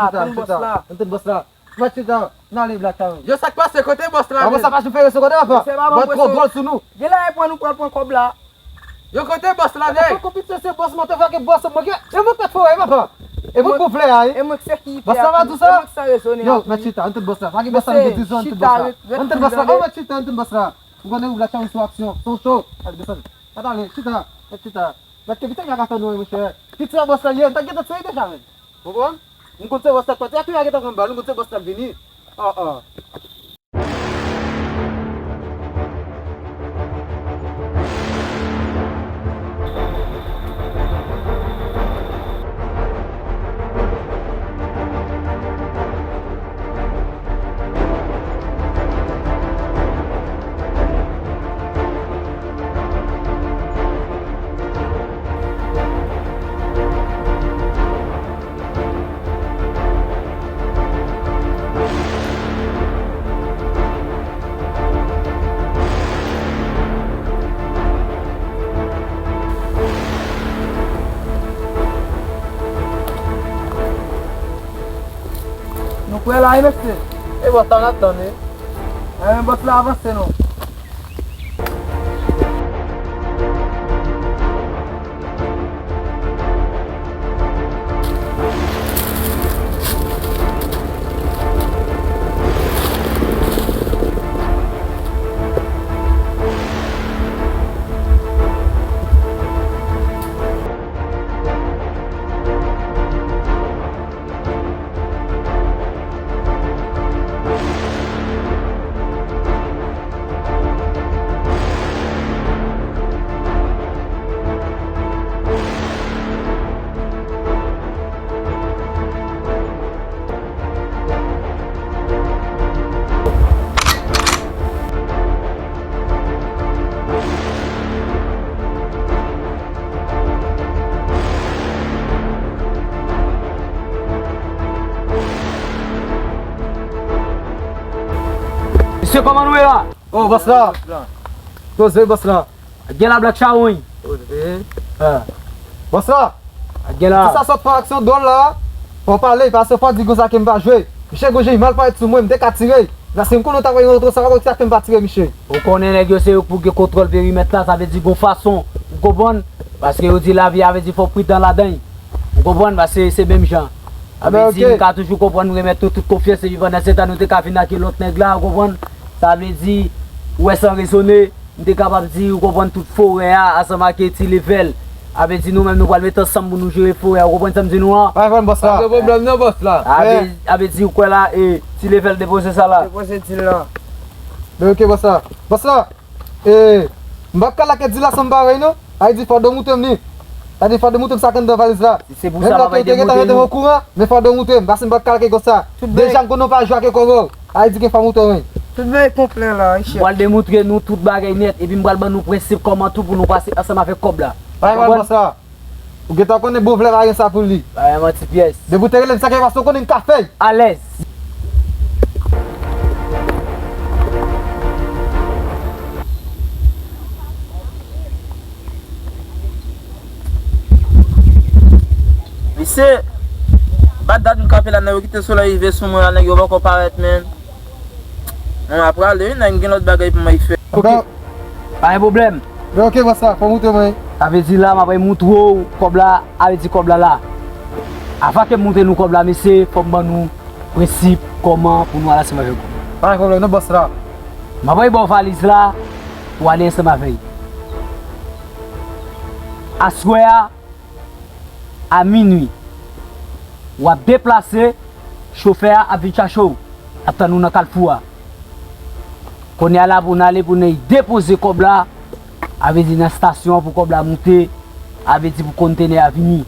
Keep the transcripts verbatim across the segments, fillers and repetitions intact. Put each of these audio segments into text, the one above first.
chita, tann bòs la. Ann tann bòs la. Mèt chita, n ale Black Town. Yo, sa k pase? Kote bòs la menm? Apre sa, pa sou fere segonde, papa. Mwen twò dwòl sou nou. Genlè e pran nou pral pran kòb la. Yo, kote bòs la, nèg? Poko piti se bòs mwen te fè ke bòs mwen gen. E mwen tèt fò, e papa. E mwen pou vle a, e. E mwen se ki bòs la va di sa. E mwen ki sa rezone. Yo, mèt chita, ann tann bòs la. Pa gen bòs la, nou gen dizon, ann tann bòs la. Ann tann bòs la. Oh, mèt chita, ann tann bòs la. Ou konnen ou Black Town sou aksyon. Son cho. Al desann. Pa t ale, chita, mèt chita. Mèt ke pita ka ka fè nou, monchè. Piti a bòs la ye, m ta gentan tiye deja, men. Konprann? M konn se bòs la t pati, a tou a gentan pran bal, m konn se bòs la t vini. Ah, ah. Nou kwè la, wi, mesye. E bòs la n ap tann, wi. Enben, bòs la avanse non. Mesye, kòman nou ye la? Oh, bòs la. Poze, bòs la. Gen la, Black Chawony. Poze. Ah. Bòs la. Gen la. Kisa sòt fè aksyon dwòl la? Fò w pale, paske fò w di konsa ke m pa jwe. Misye gon jan li mal parèt sou mwen, m te ka tire. Paske m konnen w ta voye yon otro, sa pa konn kisa k fè m pa tire misye. Ou konnen nèg yo se yo k pou gen kontwòl perimèt la, sa vle di gon fason, ou konprann? Paske yo di lavi a vle di fò w pridan ladan l. Ou konprann? Paske se menm jan. Sa vle di m ka toujou konprann m remèt nou tout konfyans epi pandan se tan nou te ka vin ak yon lòt nèg la, ou konprann? Sa vle di, ou wè san rezone, m te kapab di, ou konprann, tout forè a, ansanm ak Ti Level. Sa vle di nou menm nou pral met ansanm pou nou jere forè a, ou konprann sa m di nou an? Pa gen pwoblèm, bòs la. Pa gen pwoblèm non, bòs la. Sa vle, sa vle di, ou kwè la, e, Ti Level depoze sa la. Depoze dil la. Men ok, bòs la. Bòs la, e, m p ap ka lage dil la san m pa wè l non. Sa vle di fò w demoutre m li. Sa vle di fò w demoutre m sa k anndan valiz la. Si se pou sa, m ap demoutre. Menm lòt yo te gentan mete m okouran, men fò w demoutre m, paske m p ap ka lage konsa. Deja m konnen w pa jwe ak kòbò. Sa vle di ke fò w montre mwen. Tout bagay konplè la, wi, chèf. M pral demoutre nou tout bagay nèt, epi m pral ban nou prensip kòman tou pou nou pase ansanm avèk kòb la. Pa gen pwoblèm, bòs la. Ou gentan konnen bon vlè pa gen sa pou li. Pa gen manti pyès. Depi w te rele m sa k fè paske w konnen m ka fè l. Alèz. Mesye, bat dat m kanpe la, nèg yo kite solèy rive sou mwen la, nèg yo poko parèt, men. Mwen ap prale, wi, nèg, m gen lòt bagay pou mwen fè. Ok. Pa gen pwoblèm. Men ok, bòs la, fò w montre mwen. Sa vle di la, m ap moutre w kòb la, sa vle di kòb la la. Avan ke m montre nou kòb la, mesye, fò m ban nou prensip, kòman pou nou ale ansanm avèk ou. Pa gen pwoblèm non, bòs la. M ap ba w valiz la, pou w ale ansanm avè l. Aswè a, a minui, w ap deplase, chofè a ap vin chache w, ap tann ou nan kalfou a. Kounye a la pou n ale pou n al depoze kòb la, a vle di nan estasyon an pou kòb la moute, a vle di pou kontenè a vini.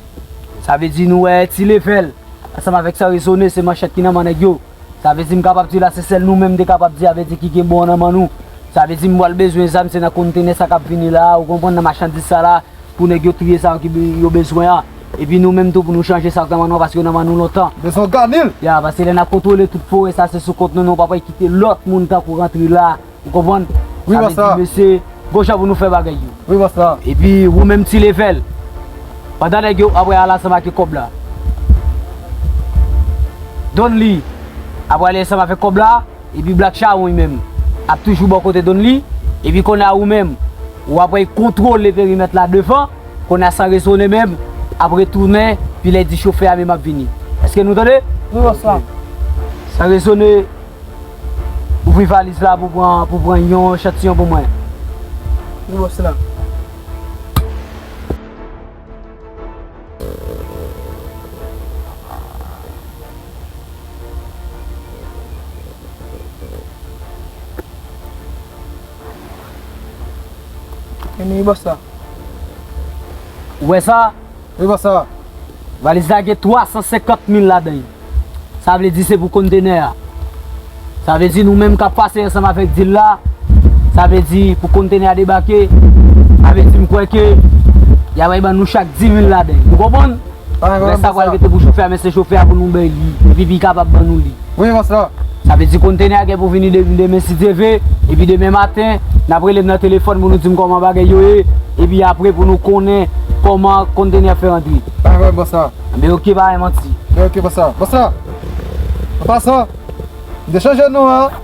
Sa vle di nou wè Ti Levèl ansanm avèk San Rezone, se manchèt ki nan men nèg yo. Sa vle di m kapab di la se sèl nou menm te kapab di, a vle di ki gen bon nan men nou. Sa vle di m pral bezwen zam, se nan kontenè sa k ap vini la, ou konprann, nan machandiz sa la, pou nèg yo triye sa yo ki be- yo bezwen an. Epi nou menm tou pou nou chanje sa k nan men nou an, paske yo nan men nou lontan. Bezwen ganil. Ya, paske lè n ap kontwole tout forè sa, se sou kont nou, nou pa pral kite lòt moun tankou rantre la. Ou konprann? Wi, sa vle di, mesye, gon jan pou nou fè bagay yo. Wi, bòs la. Epi ou menm Ti Levèl, pandan nèg yo ap prale ansanm ak kòb la, Donly ap prale ansanm avèk kòb la, epi Black Chawony menm ap toujou bò kote Donly, epi kounye a ou menm, w ap kontwole perimèt la devan, kounye a San Rezone menm ap retounen, pi lè di chofè a menm ap vini. Èske nou tande? Wi, bòs la. San Rezone, ouvri valiz la pou pran, pou pran yon echantiyon pou mwen. Wi, bòs la. Vini, bòs la. Ou wè sa? Wi, bòs la. Valiz la gen twa san senkant mil ladan l. Sa vle di se pou kontenè a. Sa vle di nou menm k ap pase ansanm avèk dil la, sa vle di pou kontenè a debake, sa vle di m kwè ke y a pral ban nou chak di mil ladan l. Ou konprann? Lè sa pral rete pou chofè a, men se chofè a pou nou bay li, epi li kapab ban nou li. Wi, bòs la. Sa vle di kontenè a gen pou vini de- demen si Dye vle, epi demen maten, n ap rele m nan telefòn pou nou di m kòman bagay yo ye, epi apre pou nou konnen kòman kontenè a fè rantre. Pa gen pwoblèm, bòs la. Anben oke, pa gen manti. Anben oke, bòs la. Bòs la, an pasan, m te chanje non an.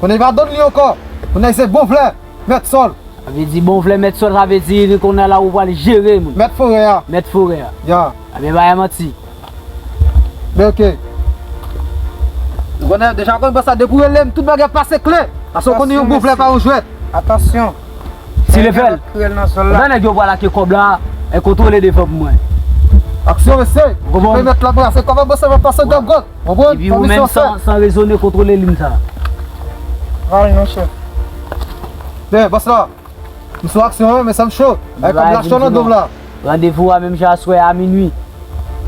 Kounye a pa Donly ankò. Kounye a se Bonvlè, mèt sòl. Sa vle di Bonvlè mèt sòl, sa vle di li konnen la ou pral jere moun. Mèt forè a. Mèt forè a. Ya. Anben pa gen manti. Men oke. Ou konnen, deja konnen bòs la, depi w rele m, tout bagay pase klè. Paske w konnen yon Bonvlè pa yon jwèt. Atansyon. Ti Levèl. Pandan nèg yo pral ak kòb la, e kontwole devan pou mwen. Aksyon, mesye. Ou konprann? Perimèt la, se kòman bòs la va pase gògòt. Ou konprann? Epi ou menm San, San Rezone kontwole liy sa. Pral non, chèf. Men, bòs la. M sou aksyon wi, men sa m cho. Ay, kòb la cho nan do m la. Randevou a menm jan aswè a minui.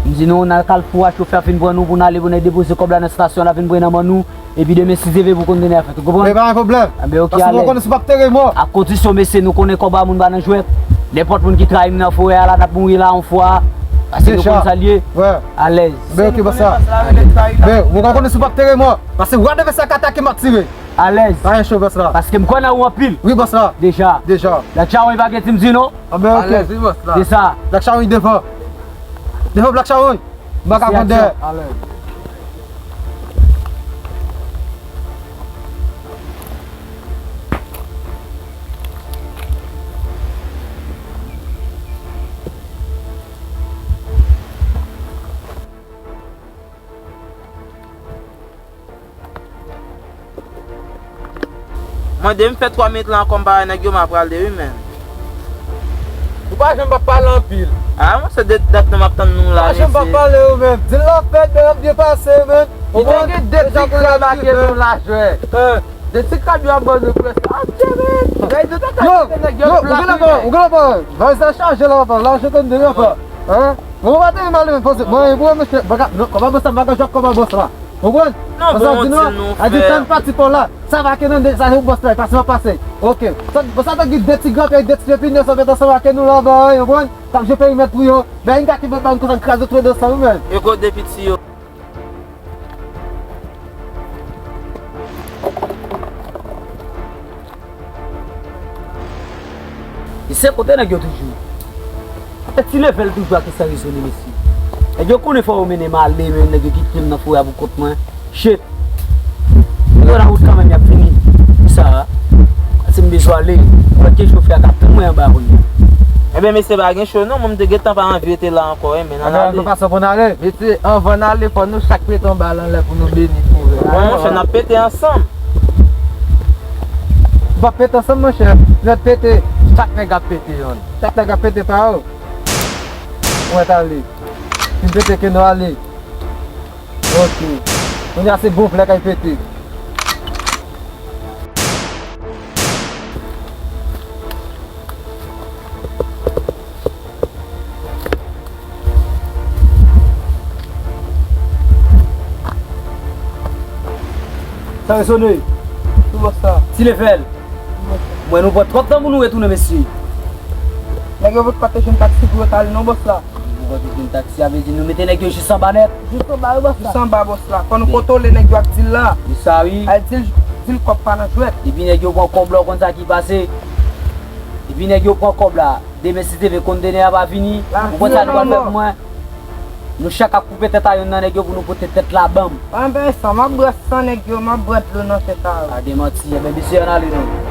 M di nou nan kalfou a, chofè a fin pran nou pou n ale pou n al depoze kòb la nan estasyon la, fin pran nan men nou. Epi demen si Dye vle pou kontenè a fèt. Ou konprann? Men pa gen pwoblèm. Anben oke, alèz. Paske nou konnen si w p ap tere mò. Ak kondisyon, mesye, nou konnen kòb a moun pa nan jwèt. Nenpòt moun ki trayi m nan forè a la, n ap mouri la yon fwa. Paske nou konn sa l ye. Alèz. Men oke, bòs la. Men ou pa konnen si w p ap tere mò. Paske w ap demen sa k atake m ap tire. Alèz. Pa gen cho, bòs la. Paske m kwè nan ou anpil. Wi, bòs la. Deja. Deja. Black Chawony pa gen ti m di non. Anben oke. Alèz, wi, bòs la. Se sa. Black Chawony devan. Devan Black Chawony. M pa ka konn dèyè. Alèz. Mwen, depi m fè twa minit la ankò, m pa wè nèg yo, m ap prale wi, men. Ou pa janm p ap pale anpil. A, mwen, se de dat non m ap tann nou la, mesye. Ou pa janm p ap pale wi, men. Dil la fèt, men ap byen pase, men. Ou konn gen de ti krab ake nou lajè. De ti krab yo ap ban nou prèske. Adye, men. Yo, yo, ou gen la, ou gen la, valiz la chaje la, papa. Lajan tann de, papa. Hein? Mwen pa te mal, men poze. Mwen, mwen, mesye, bagay, non, kòman bòs la, bagay jòk, kòman bòs la. Ou konprann? Non, bon, di nou, a di tann pati pa w la. Sa va ke nan de, sa se bòs la, pase pa pase. Oke. Sa, sa te gen de ti granpyè, de ti pepinye, sa fèt ansanm ak nou la, bay, ou konprann? T ap jwe perimèt pou yo. Ben, yon gade ki fè pa m kontan kraze tou de san, wi, men. E kote piti yo? Mesye, kote nèg yo toujou? E Ti Levèl toujou ak San Rezone, mesye. Nèg yo konnen fò yo mennen m ale, men nèg yo kite m nan forè a pou kont mwen. Shit. Nèg yo nan wout kanmenm, y ap vini. Kisa? Paske m bezwen ale. Ou wè ke chofè a k ap tann mwen anba kounye a. Enben, mesye, pa gen cho non. Mwen, m te gentan pa anvi rete la ankò, enben, ann ale. Ann pase pou n ale. Mesye, anvan n ale, fò nou chak pete yon bal anlè pou nou beni pou vre. Bon, monchè, n ap pete ansanm. Nou p ap pete ansanm, monchè. Lè pete, chak nèg ap pete yonn. Chak nèg ap pete pa yo. Mwen t ale. Fin pete ke nou ale. Ok. Kounye a se bon plè kay pete. Sa resone. Wi, bòs la. Ti Lefèl. Wi, bòs la. Mwen, nou pran twòp tan pou nou retounen, mesye. Nèg yo pa t jwenn taksi pou yo t ale non, bòs la. Nou pa t jwenn taksi, sa vle di nou mete nèg yo jis anba nèt. Jis anba, wi, bòs la. Jis anba, bòs la. Fò nou kontwole nèg yo ak dil la. Di sa, wi. Al dil, dil kòb pa nan jwèt. Epi nèg yo pran kòb la, ou konn sa ki pase. Epi nèg yo pran kòb la. Demen, si Dye vle, kontenè a pa vini. Ou konn sa nou pral fè pou mwen? Nou chak ap koupe tèt a yonn nan nèg yo pou nou pote tèt la ban m. An, ben, sa, m ap bwè san nèg yo, m ap bwè dlo nan tèt a yo. A, gen manti, enben, mesye, ann ale non.